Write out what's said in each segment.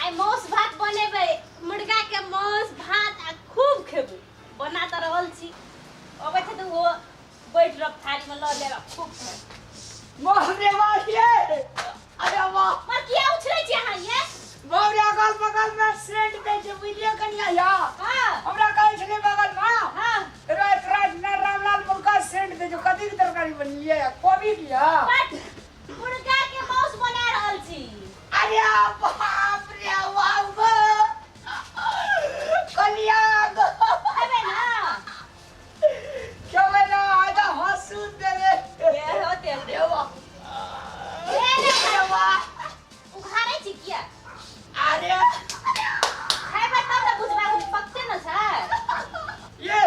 आइ मासु भात बनेबै, मुर्गा के मासु भात आ खूब खेबै। बना तऽ रहल छी, अबै छै तऽ ओहो बैठ रहब, थारीमे लऽ लेब आ खूब खायब। बाप रे बाप ये, अरे वाह! पर किया उछलै छी अहाँ ये? बाप रे, अगल बगल में सेंट दै छै, बुझलियै कनिया या? हाँ। हमरा कहै छलै बगल में। हाँ। राति राति में रामलाल मुर्गा सेंट दै छै। कथी के तरकारी बनेलियै? कोबी के? बट मुर्गा के मांस बना रहल छी। अरे बाप रे बाप, कनिया गो। खेबै ना? खेबै ना, आइ तऽ हँसू देबै। के होते? अरे वाह! ए ने। अरे वाह! उघारै छी किया? अरे। खेबै तब ने बुझबै, पकते न छै। ये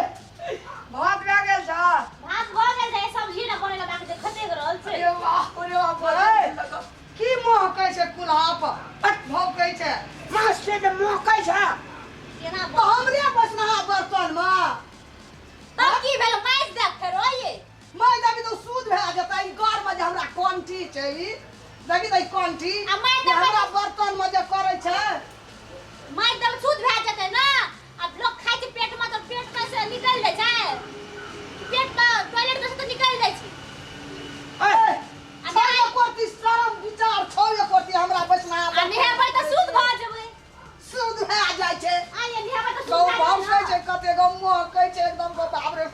भात भए गेल छ? भात भऽ गेल छै, सब्जी ने बनेला बाकी छै, खतेक रहल छै। अरे वाह अरे वाह रे! की महकै छै कुल्हा पर? पट भौकै छै। माछ के तऽ महकै छ। केना? तऽ हमरे बसनहा बर्तन मे। तब की भेल? माइस देख फेरो ये। मैं देबी तऽ सूद भए जेतै। ई घर मे जे हमरा कंठी छै, ई देखी तऽ ई कंठी आ मारि जे देबै। हमरा बर्तन मे जे करै छै। मारि देब, शुद्ध भए जेतै ने। आब लोक खाइ छै पेट मे तऽ पेट मे से निकलि जाइ छै, पेट मे टॉयलेट मे से तऽ निकलि जाइ छै। ए, आ छौ नहाय एको शरम विचार छौ एको हमरा बैसना? आ नहेबै तऽ शुद्ध भऽ जेबै। शुद्ध भए जाइ छै। आ ये नहेबै तऽ गौ शुद्ध भए भौकै जेतै छै ने। कते गौ, महकै छै एकदम गौ, बाप रे,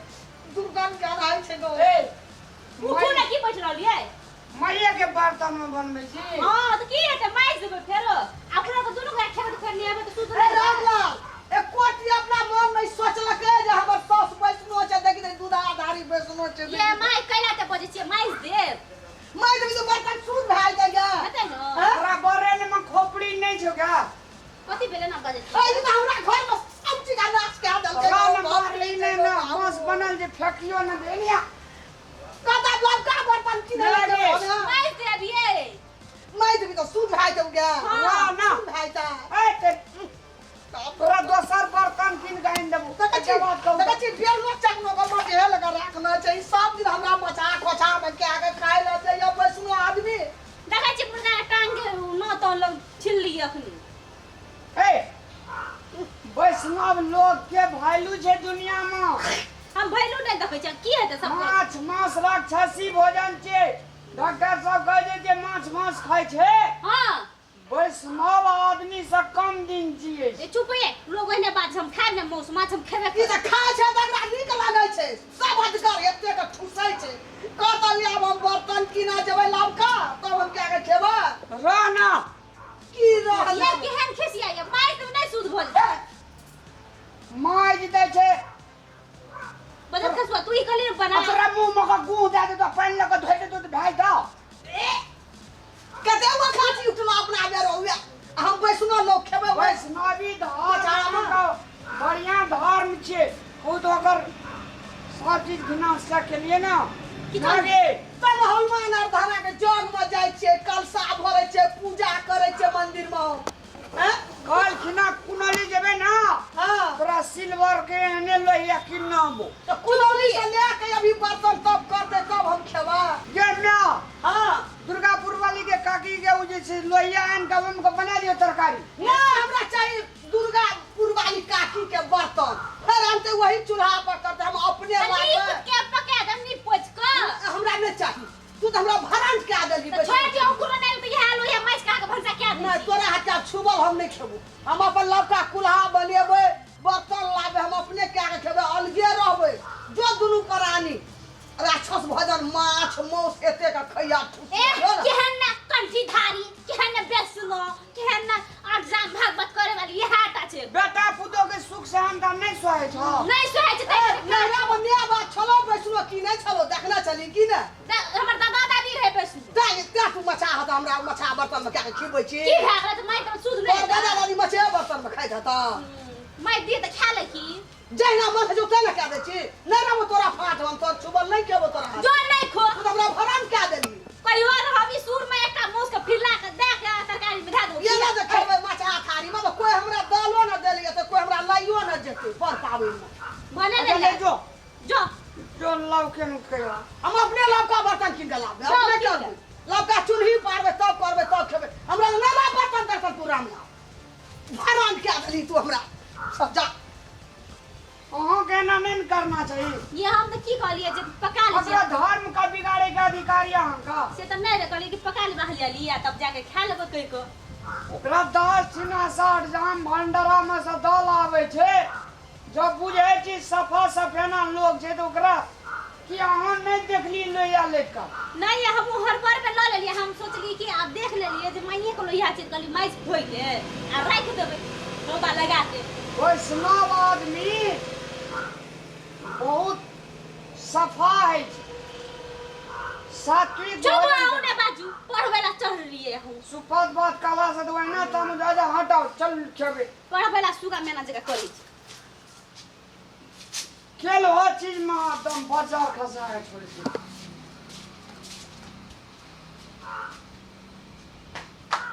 दुर्गंध के रहै छै गौ। ए। उठू ने, की बैठ रहलियै? मइये के बर्तन में बनबै छी। हँ तऽ की हेतै? मारि देबै फेरो अपना के, दुनू गोरा खेबै तऽ फेर नहेबै तऽ शुद्ध ए। नहि हेतै? रामलाल एकोटी अपना मन में सोचलकै जे हमर सास वैष्णो छै, देखी तऽ दूधा आधारी वैष्णो छै। ये माय, कैला ते बजै छियै? मारि देब। मारि देबी तऽ बर्तन शुद्ध भए जाइ गे। हेतै ने? हैं? तोरा बरेन में खोपड़ी नहि छौ क्या? कथी भेलै ना बजै एहि छियै? तऽ हमरा घर में सब चीज के नाश कए देलकै। रान मारली ने ने मांस बनल जे फेकियो ने देनिया। कता लड़का बर्तन किनै नहि लए गे। जेबै हम। मारि देब ये। मारि देबी तऽ शुद्ध भए जाउ गे। हाँ। ना ना। शुद्ध भए जा। ए ते तोरा दोसर बर्तन कीन के आनि देबो। देखै छी। एके बात कहू। देखै छी, बेलनो चकनो के मटेहे लगा राखने छै। ई सब दिन हमरा मचा खोचा मे कए के खाय लए दैया वैष्णो आदमी। देखै छी, मुर्गा के टांग के नौ तो लोग छिलली अखनी। ए, वैष्णव लोग के वैल्यू छै दुनिया में। हम वैल्यू नहि देखै छियै, की हेतै सब? माछ मांस राक्षसी भोजन छै। डॉक्टर सब कहै छै जे माछ मांस खाइ छै, हाँ, वैष्णव आदमी से कम दिन जिए छै। ए चुप ये, लोग ओहने बात छै, हम खायब ने मांस माछ, हम खेबे ई करब। तऽ खाय छै तऽ एकरा नीक लागै छै, सब अजगर एते के ठुसै छै। कहतली आब हम बर्तन किना जेबै लबका, तब हम कए के खेबै। रह ना। की रहल? ये केहन खिसिया ये, मारि देब नहि शुद्ध भऽ जेतै? मारि दै छै। बदल खसुआ, तू ई कहली बना। तोरा मुंह में के गुह दए देतो, पानि लऽ के धोइ देतो तऽ भए जेतौ। कते मखाची उठलो अपना बेर हुए, हम वैष्णो लोग खेबै। वैष्णवी धर्म बढ़िया धर्म छै। खुद ओकर सब चीज घिना के लिए ना नागे। तब हनुमान आर धारा के जग में जाइ छियै, कलशा भरै छियै, पूजा करै छियै मंदिर में हम। हैं? कल खिना कुनौली जेबै ना? हाँ। तोरा सिल्वर के एहने लोहिया किनना आबो। तऽ कुनौली से ले के अभी बर्तन तब करते, तब हम खेबै। गे म्या। हाँ। दुर्गापुर वाली के काकी के उ जे छै लोहिया आनि के ओहिमे के बना दियौ तरकारी। ना, हमरा चाही दुर्गापुर वाली काकी के बर्तन, फेर आनते वही चूल्हा पर करते, हम अपने तऽ नीप लाबै। के पका देब, नीप पोछि कऽ। हमरा नहि चाही, तू तऽ हमरा भरंट कए देलही। तऽ छोड़ि दियौ कुरो नहि तऽ इएह लोहिया माछ खा कऽ भनसा कए दै नहि छी। तोरा हाथ के छुबल हम नहि खेबो। हम अपन लवका कुल्हा बनेबै, बर्तन लाबै, हम अपने कए के खेबै, अलगे रहबै। जो दुनू प्राणी राक्षस भजन माछ मांस एते के खैया ठुस। ए, केहन ने कंठीधारी, केहन ने बेसलो, केहन ने अगजाम भागवत करे वाली, इएह टा छै। बेटा पुतोह के सुख सेहनता नहि सहै छौ। नहि सहै छै तै। नैहरा मे माय बाप छलो वैष्णो की नहि छलो? देखने छली की ने? हमर दादा दादी रहे वैष्णो। तैं तैं तू मछा हत हमरा मछा बर्तन में कए के खिबै छी। की भए गेलै तऽ मारि तऽ शुद्ध नहि तोहर दादा हेतै? दादी मछे बर्तन में खाइत हेतौ। मारि दिए तऽ खा ले की। जहिना मन होइ छौ तेना कए दै छी। नहि रहबो तोरा फाट, हम तोर छुबल नहि खेबो तोरा हाथ। जो नहि खो। तू तऽ हमरा भरम कए देली। कहियो रहबी सुर में एकटा माउस के फिरला के दए के तरकारी में धए देबो। ये ना जे खेबै माछा थारी में, तऽ कोइ हमरा दालो न देलियै तऽ कोइ हमरा लाइयो न जेतै पर पाबनि में। भने अच्छा नहि ले लाय। जो। जो। जो लाउ के न कहियो। हम अपने लवका बर्तन कीन के लाबे। जाओ अपने कीन करबै, लवका चूल्ही पारबै, तब करबै, तब खेबै। हमरा नहि लाब बर्तन तर्तन तू रामलाल। भरान कए देली तू हमरा सब जा। अहाँके एना नहि ने करना चाही। ये हम तऽ की कहलियै जे पका ले। ओकरा धर्म का बिगाड़े के अधिकारी अहाँका? से तऽ नहि रे, कहलियै कि पका लेबै हलियाली आ तब जाके खा लेबै कहि कऽ। ओकरा 10 छिना 60 जाम भंडारा में से दल आबै छै, जब बुझै छी सफा सफेना लोग छै तऽ ओकरा कि अहाँ नहि देखली लोहिया लेके? नहि, हम हड़बड़ में लऽ लेलियै। हम सोचलियै कि आब देख लेलियै जे माइये के लोहिया छै, कहलियै माइज धोइ के आ राखि देबै रौदा लगा के। वैष्णव आदमी बहुत सफा है छै, सात्विक चुप। भोजन। अहूँ नहि बाजू, पढ़बै ला चढ़लियै हम। सुपथ बात कहला से तऽ ओहिना तहन जा जा, हटाओ, चल खेबै। पढ़बै ला सुगा मेना जगह करै छी। खेल हो चीज में एकदम बजार खसा के छोड़ दी।